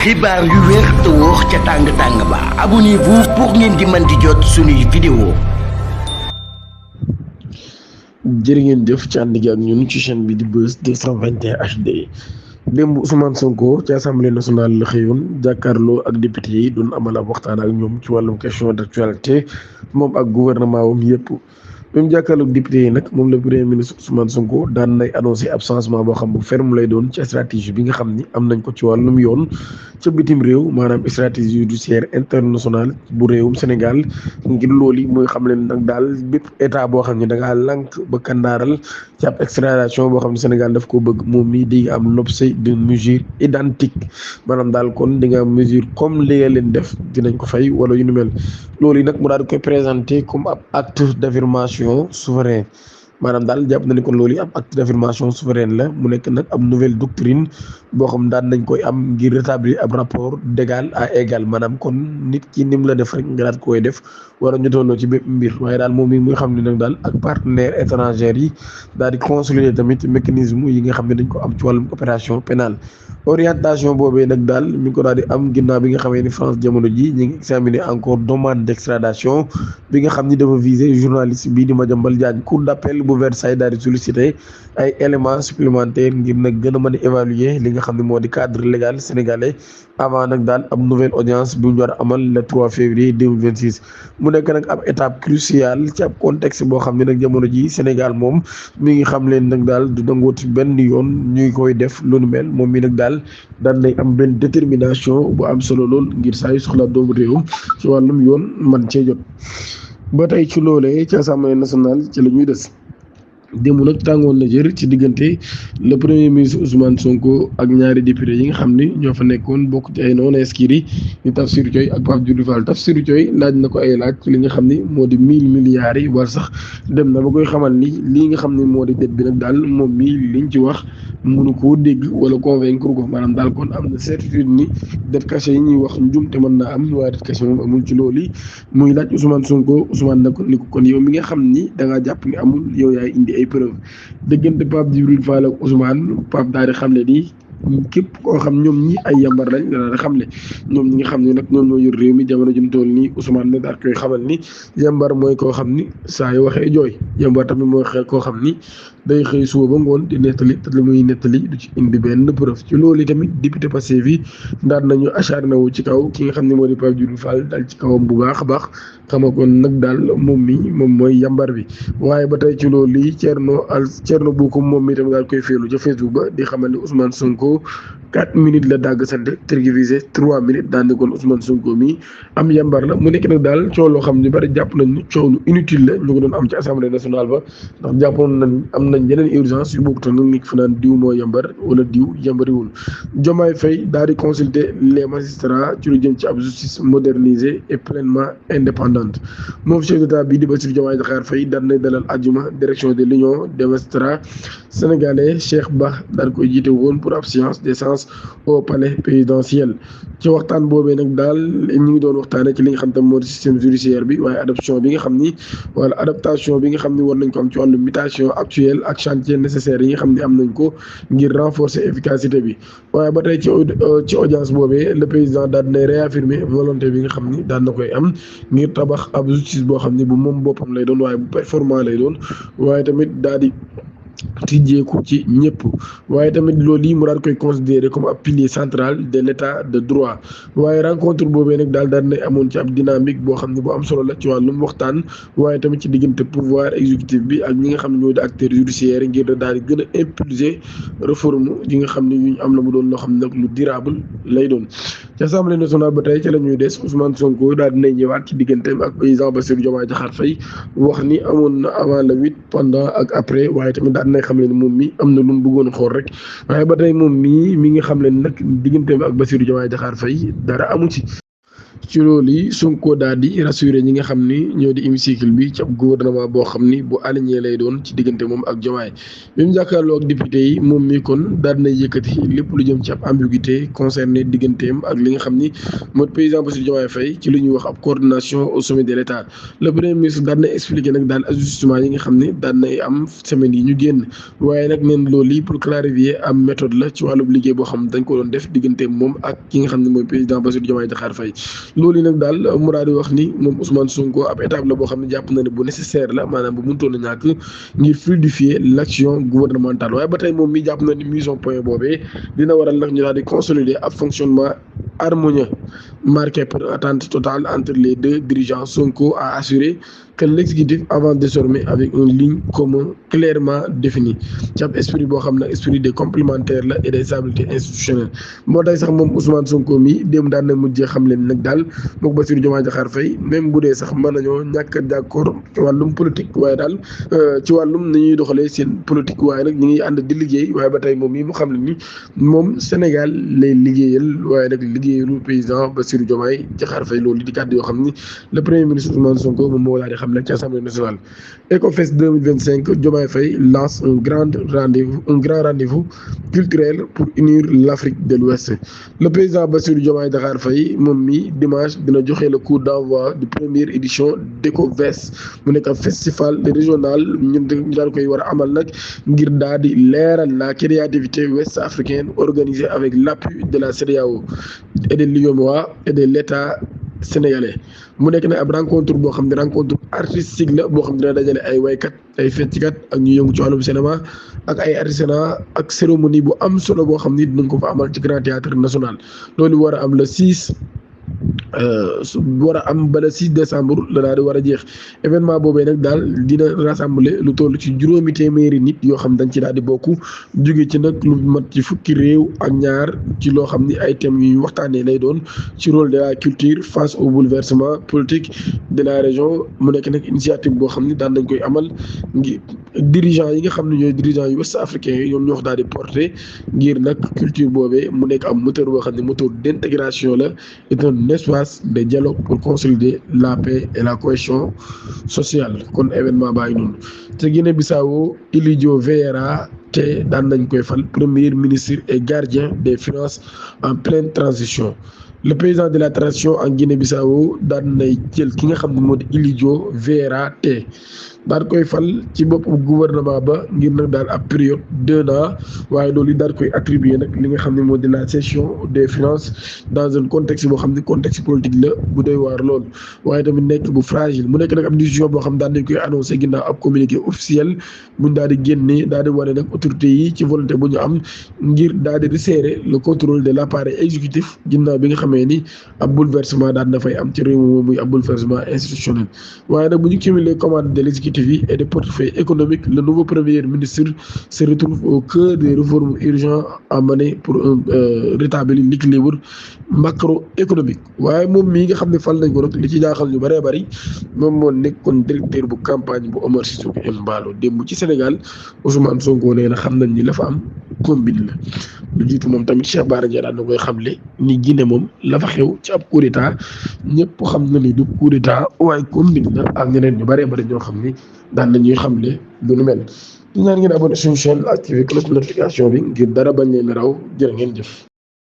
xibaar yu wér te wóor ca tàng-tàng ba abonnez-vous pour ngeen di mën di jot suñuy vidéo. jërë ngeen jëf ci ànd gi ak ñun ci chaîne bi di Buzz 221 HD. démb Ousmane Sonko ci assemblée nationale la xëyoon jàkkaarloo ak député yi doon amal ab waxtaan ak ñoom ci wàllum question d'actualité moom ak gouvernement wam yëpp. bi mu jàkkaarloog député yi nag moom la premier ministre Ousmane Sonko daan nay annoncé ab changement boo xam bu ferme lay doon ci stratégie bi nga xam ni am nañ ko ci wàllum yoon ca bitim réew maanaam stratégie judiciaire internationale bu réewum Sénégal ngir loolu mooy xam leen nag daal bépp état boo xam ne da ngaa lànk ba kandaaral ci ab extradition boo xam ne Sénégal daf ko bëgg moom mii di am l'objet de mesure identique maanaam daal kon di nga am mesure comme li nga leen def dinañ ko fay wala yu nu mel loolu yi nag mu daal di koy présenté comme ab acte d'affirmation souverain maanaam daal jàpp na ni kon loolu yi ab acte d'affirmation souveraine la mu nekk nag ab nouvelle doctrine boo xam daan nañ koy am ngir rétablir ab rapport d'égal à égal maanaam kon nit ki nim la def rek nga daat koy def war a ñu tolloo ci bépp mbir waaye daal moom mi muy xam ne nag daal ak partenaires étrangers yi daal di consolider tamit mécanisme yi nga xam ne dañ ko am ci wàllum coopération pénale orientation boobee nag daal mi ngi ko daal di am ginnaaw bi nga xamee ni France jamono ji ñi ngi examiner encore demande d'extradition bi nga xam ni dafa viser journaliste bii di Madiambal Diagne cour d'appel bu Versailles daal di solliciter ay éléments supplémentaires ngir nag gën a mën a évaluer li nga xam ne moo di cadre légal sénégalais avant nag daal ab nouvelle audience bu ñu war a amal le 3 février 2026 mu nekk nag ab étape cruciale ci ab contexte boo xam ne nag jamono ji Sénégal moom mi ngi xam leen nag daal du dangooti benn yoon ñuy koy def lu nu mel moom mi nag daal daan nay am benn détermination bu am solo lool ngir saa yu soxla doomu réew ci wàllum yoon man cee jot ba tey ci loolee ci assemblée nationale ci la ñuy des. démb nag tàngoon na jër ci diggante le premier ministre Ousmane Sonko ak ñaari député yi nga xam ni ñoo fa nekkoon bokk ci ay non inscrits yi di Tafsirou Thioye ak Pape Djibril Fall Tafsirou Thioye laaj na ko ay laaj ci li nga xam ni moo di 1000 milliards yi war sax dem na ba koy xamal ni lii nga xam ne moo di det bi nag daal moom mii liñ ci wax mënu koo dégg wala convaincre ko maanaam daal kon am na certitude ni det caché yi ñuy wax njumte mën naa am waaye det caché moom amul ci loolu yi muy laaj Ousmane Sonko Ousmane na ko ni ko kon yow mi nga xam ni da ngaa jàpp ni amul yow yaay indi ay preuve diggante Pape Djibril Fall ak Ousmane Pape daal di xam ne di képp koo xam ñoom ñi ay yambar lañ daal di xam ne ñoom ñi nga xam ne nag ñoom ñoo yor réew mi jamono jum toll nii Ousmane ne daal koy xamal ni yambar mooy koo xam ni saa yu waxee jooy yambar tamit mooy koo xam ni day xëy suba ba ngoon di nettali te li muy nettali du ci indi benn preuve ci loolu tamit député Pastef yi daan nañu acharné wu ci kaw ki nga xam ne moo di Pape Djibril Fall daal ci kawam bu baax a baax xama kon nag daal moom mooy yambar bi waaye ba tey ci loolu lii Thierno Bocoum moom mi tamit daal koy féelu ca Facebook ba di xamal ni Ousmane Sonko 4 minutes la dagg sante tergiversé 3 minutes daan di kon Ousmane Sonko mi am yambar la mu nekk nag daal coow loo xam ne bari jàpp nañ ni coow lu inutile la ñu ko doon am ci assemblée nationale ba ndax jàppoon nañ am nañ yeneen urgence yu bokk te nag nit fi naan diw moo yambar wala diw yambariwul Diomaye Faye daal di consulter les magistrats ci lu jëm ci ab justice modernisée et pleinement indépendante moom chef d'état bii di Bassirou Diomaye Diakhar Faye daan nay dalal àjjuma direction de l'union des magistrats sénégalais Cheikh Ba daal koy jiite woon pour ab séance d'essence au palais présidentiel ci waxtaan boobee nag daal ñu ngi doon waxtaanee ci li nga xam tam moo di système judiciaire bi waaye adaptation bi nga xam ni wala adaptation bi nga xam ni war nañ ko am ci wàllu mutation actuelle ak chantier nécessaire yi nga xam ni am nañ ko ngir renforcer efficacité bi waaye ba tey ci audience boobee le président daal dinay réaffirmer volonté bi nga xam ni daan na koy am ngir tabax ab justice boo xam ni bu moom boppam lay doon waaye bu performant lay doon waaye tamit daal di tijjeeku ci ñëpp waaye tamit loolu yi mu daal koy considéré comme ab pilier central de l'état de droit waaye rencontre boobee nag daal nay amoon ci ab dynamique boo xam ne bu am solo la ci wàllum waxtaan waaye tamit ci diggante pouvoir exécutif bi ak ñi nga xam ne ñoo di acteurs judiciaires ngir daal di gën a impulser réforme yi nga xam ne ñu am la mu doon loo xam ne nag lu durable lay doon ci assemblée nationale ba tey ca la ñuy des Ousmane Sonko daal dinay ñëwaat ci digganteem ak président Bassirou Diomaye Diakhar Faye wax ni amoon na avant le 8 pendant ak après waaye tamit daal dinay xam ne moom mi am na lu mu bëggoon xool rek waaye ba tey moom mi nga xam ne nag digganteem ak Bassirou Diomaye Diakhar Faye dara amu ci ci loolu yi Sonko daal di rassuré ñi nga xam ni ñoo di hémicycle bi ci ab gouvernement boo xam ni bu aligné lay doon ci diggante moom ak Diomaye bi mu jàkkaarloo ak député yi moom mi kon daal di yëkkati lépp lu jëm ci ab ambiguïté concerné digganteem ak li nga xam ni mooy président Bassirou Diomaye Faye ci li ñuy wax ab coordination au sommet de l' état le premier ministre daal na expliqué nag daal ajustement yi nga xam ne daal nay am semaines yi ñu génn waaye nag neen loolu yi pour clarifier am méthode la ci wàllub liggéey boo xam dañ ko doon def digganteem moom ak ki nga xam ne mooy président Bassirou Diomaye Diakhar Faye loolu yi nag daal mu daal di wax ni moom Ousmane Sonko ab étape la boo xam ne jàpp na ne bu nécessaire la maanaam bu mënutoon a ñàkk ngir fluidifier l' action gouvernementale waaye ba tey moom mi jàpp na ni mise au point boobee dina waral nag ñu daal di consolider ab fonctionnement harmonieux marqué par une attente totale entre les deux dirigeants. Sonko a assuré que l'exécutif avance désormais avec une ligne commune clairement définie ci ab esprit boo xam ne esprit de complémentaire la et de stabilité institutionnelle moo tax sax moom Ousmane Sonko mi démb daan na mujjee xam leen nag daal mook Bassirou Diomaye Diakhar Faye même bu dee sax mën nañoo ñàkk a d'accord ci wàllum politique waaye daal ci wàllum ni ñuy doxalee seen politique waaye nag ñu ngi ànd di liggéey waaye ba tey moom mii mu xam ne ni moom Sénégal lay liggéeyal waaye nag liggéeyalu président Bassirou Diomaye Diakhar Faye loolu di kàddu yoo xam ni le premier ministre Ousmane Sonko moom moo daal di xam ne ci Assemblée nationale. ECOFES 2025 Diomaye Faye lance un grand rendez-vous culturel pour unir l'Afrique de l'Ouest. Le président Bassirou Diomaye Diakhar Faye moom mi dimanche dina joxe le coup d'envoi de première édition d'ECOFES mu nekk festival régional ñu daal koy war a amal nag ngir daal di leeral la créativité ouest africaine organisée avec l'appui de la CEDEAO et de l'UEMOA et de l'État sénégalais mu nekk nag ab rencontre boo xam ne rencontre artistique la boo xam ne dina dajale ay waykat ay feccikat ak ñu yëngu ci wàllum cinéma ak ay artisanat ak cérémonie bu am solo boo xam ni dinañ ko fa amal ci Grand Théâtre National loolu war a am le 6 war a am ba le 6 décembre la daal di war a jeex événement boobee nag daal dina rassembler lu toll ci juróomi téeméeri nit yoo xam dañ ci daal di bokk jóge ci nag lu mat ci fukki réew ak ñaar ci loo xam ni ay thèmes yu waxtaanee lay doon ci rôle de la culture face au bouleversement politique de la région mu nekk nag initiative boo xam ni daan dañ koy amal ngir dirigeants yi nga xam ne ñooy dirigeants yu ouest africains yi ñoom ñoo ko daal di porter ngir nag culture boobee mu nekk am moteur boo xam ne moteur d'intégration la et un espace de dialogue pour consolider la paix et la cohésion sociale kon événement baa ngi noonu te Guinée-Bissau Ilijio Vieira te daan nañ koy fal premier ministre et gardien des finances en pleine transition. Le président de la transition en Guinée-Bissau daan nay jël ki nga xam ne moo di Ilijio Vieira te daal koy fal ci bopp gouvernement ba ngir nag daal ab période 2 ans waaye loolu daal koy attribuer nag li nga xam ne moo di la gestion des finances dans un contexte boo xam ne contexte politique la bu doy waar lool waaye tamit nekk bu fragile mu nekk nag ab décision boo xam daal dañ koy annoncé ginnaaw ab communiqué officiel buñ daal di génnee daal di wane nag autorités yi ci volonté bu ñu am ngir daal di resserrer le contrôle de l'appareil exécutif ginnaaw bi nga xamee ni ab bouleversement daal na fay am ci réew mi muy ab bouleversement institutionnel waaye nag bu ñu cumuler commande de l'exécutif et des portefeuilles économiques, le nouveau premier ministre se retrouve au cœur des réformes urgentes à mener pour rétablir l'équilibre macroéconomique. waaye moom mii nga xam ne fal nañ ko nag li ci jaaxal ñu bëree bëri moom moo nekkoon directeur bu campagne bu Omar Sissoko Embalo démb ci Sénégal Ousmane Sonko nee na xam nañ ni la fa am combine la lu jiitu moom tamit Cheikh Bara Ndiaye daan na koy xamle ni Guinée moom la fa xew ci ab coup d'état ñëpp xam na ni du coup d'état waaye combine la ak ñeneen ñu bëree bëri ñoo xam ni daan nañuy xamle lu nu mel di ñaan ngeen abonné suñu chaîne activé cloche notification bi ngir dara bañ leen raw jërë ngeen jëf.